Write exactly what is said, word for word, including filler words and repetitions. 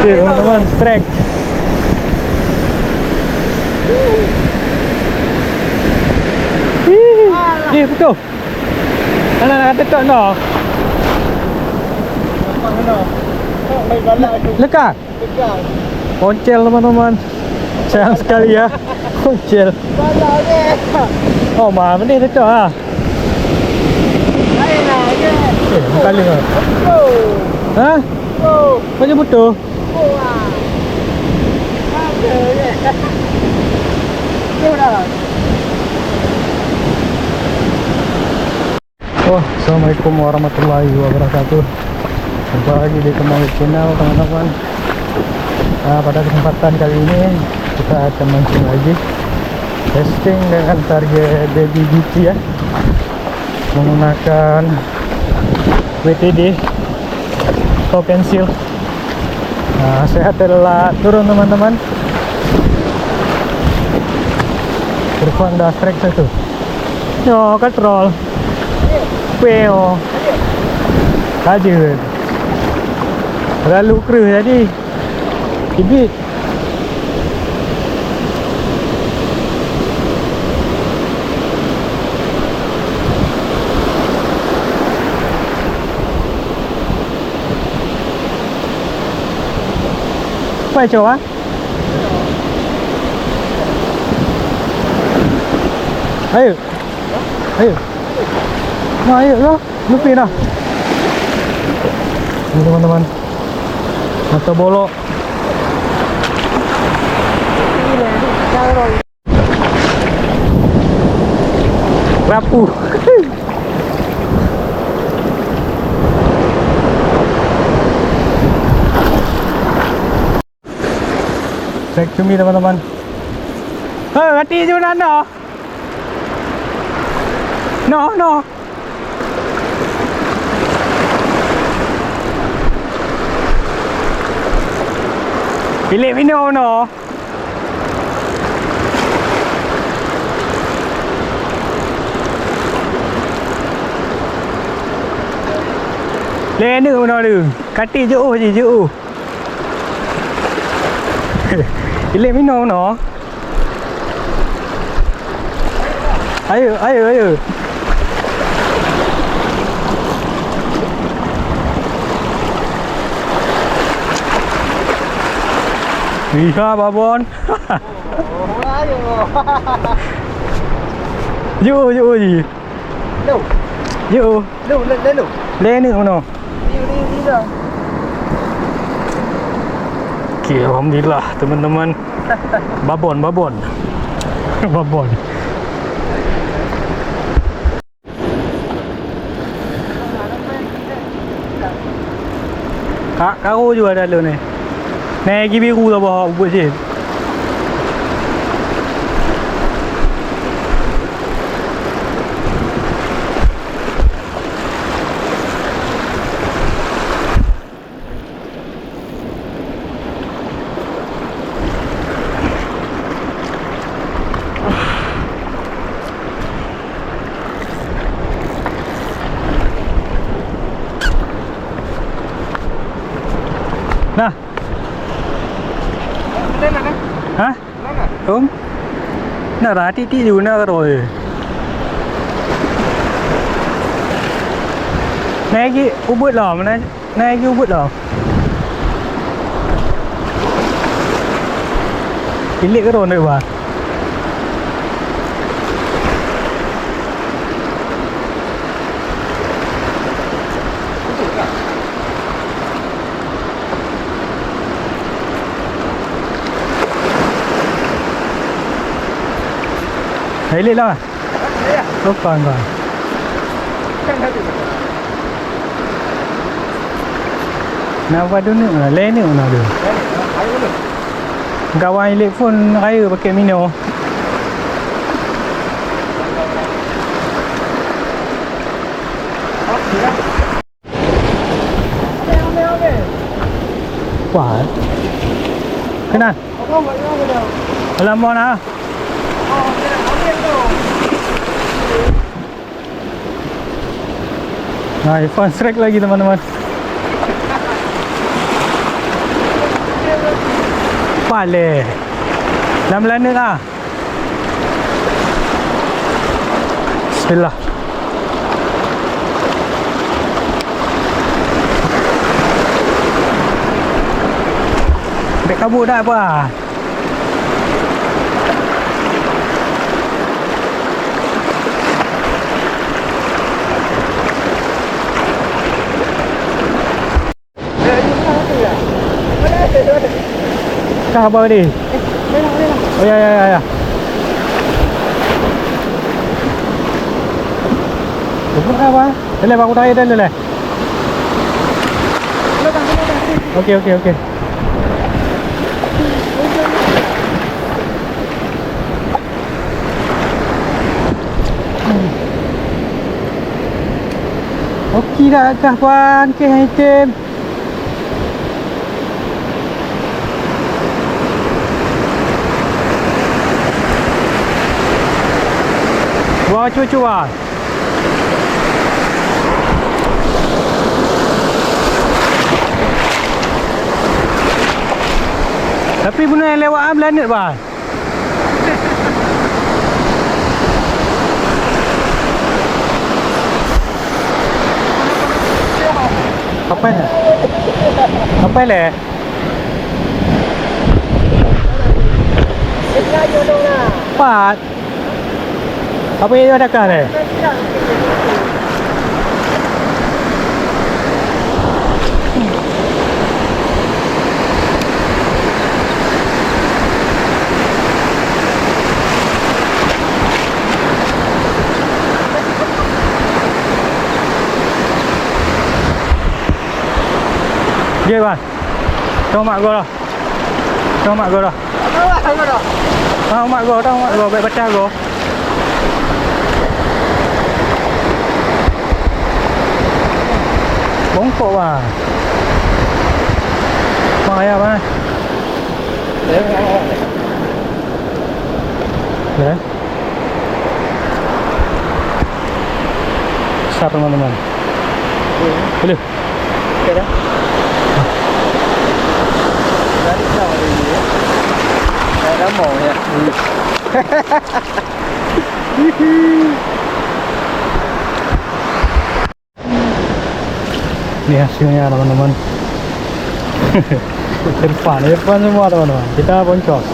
Teman-teman, strike. Ih, ih, betul. Mana nak tetok no? Lekat. Poncel, teman-teman. Sayang sekali ya. Poncel. Oh, mah, mending tetok ah. Eh, bukan lima. Ha? Macam betul. Oh, assalamualaikum warahmatullahi wabarakatuh. Jumpa lagi di Kemang Channel, teman-teman. Ah, pada kesempatan kali ini kita akan mancing lagi. Testing dengan target Baby G T ya. Menggunakan W T D atau pensil. Nah, saya telat turun, teman-teman. Telepon dah strike satu. Nyoe katrol. Peo. Lanjut. Lalu kreuh jadi. Kibit. Apa, Cok, ah? Ayo. Ayo. Nah, ayo lah. Lupi dah. Ini, teman-teman. Mata bolok. Rapuh. Cek cumi, teman-teman. Hei, mati je, mana no? No, no. Pilih minum no. Lé neuk unoe lé. Kati jeuôh jih, jeuôh. Ilek minong unoe. Ayo, ayo, ayo. Iya, babon. Jeuôh, jeuôh jih. Lo. Jeuôh. Lo, le, le lo. Le neuk unoe. Ni, ni, ni dah. Okey, alhamdulillah, teman-teman. Babon, babon. Babon. Ka, karu jua dalam ni. Nai gi biru lah bah buet cit. Nah. Hah? Ôm. Na rhah tiek-tiek ju na keudroe. Nai geuh ubit lom, nai, nai geuh ubit lom. Tilik keudroe nai ba. Hai, lé lah. Lupa kau. Nak buat dulu lah, lé ni mana tu? Kawan ilik pun raya pakai mino. Wah. Kena. Alam mana? Nah, Irfan strike lagi, teman-teman. Aleh. Lam laneuk ah. Bismillah. Bèk kabut dak apa? Kah apa tadi? Oh ya, ya, ya, ya. Tunggu apa? Leleh, aku tarik dah leleh. Okey, okey, okey. Okey dah kah, Puan? Okey, item. Wah, cucu, wah. Tapi beuna lewat ah, beulaneuet, bah. Apa ni? Apa le? Pat. Apa yang ada kah le? Dia, Wan. Tong mak gua lah. Tong mak gua lah. Tong mak gua, tong mak gua, baik baca gua. Bongkok, Wan. Mak ayah, Wan. Ya. Besar, teman-teman. Boleh. Okey dah. Dari jauh hari ni, ya. Dah ramai, ya. Ni hasilnya, teman-teman. Irfan, Irfan semua, teman-teman. Kita boncos.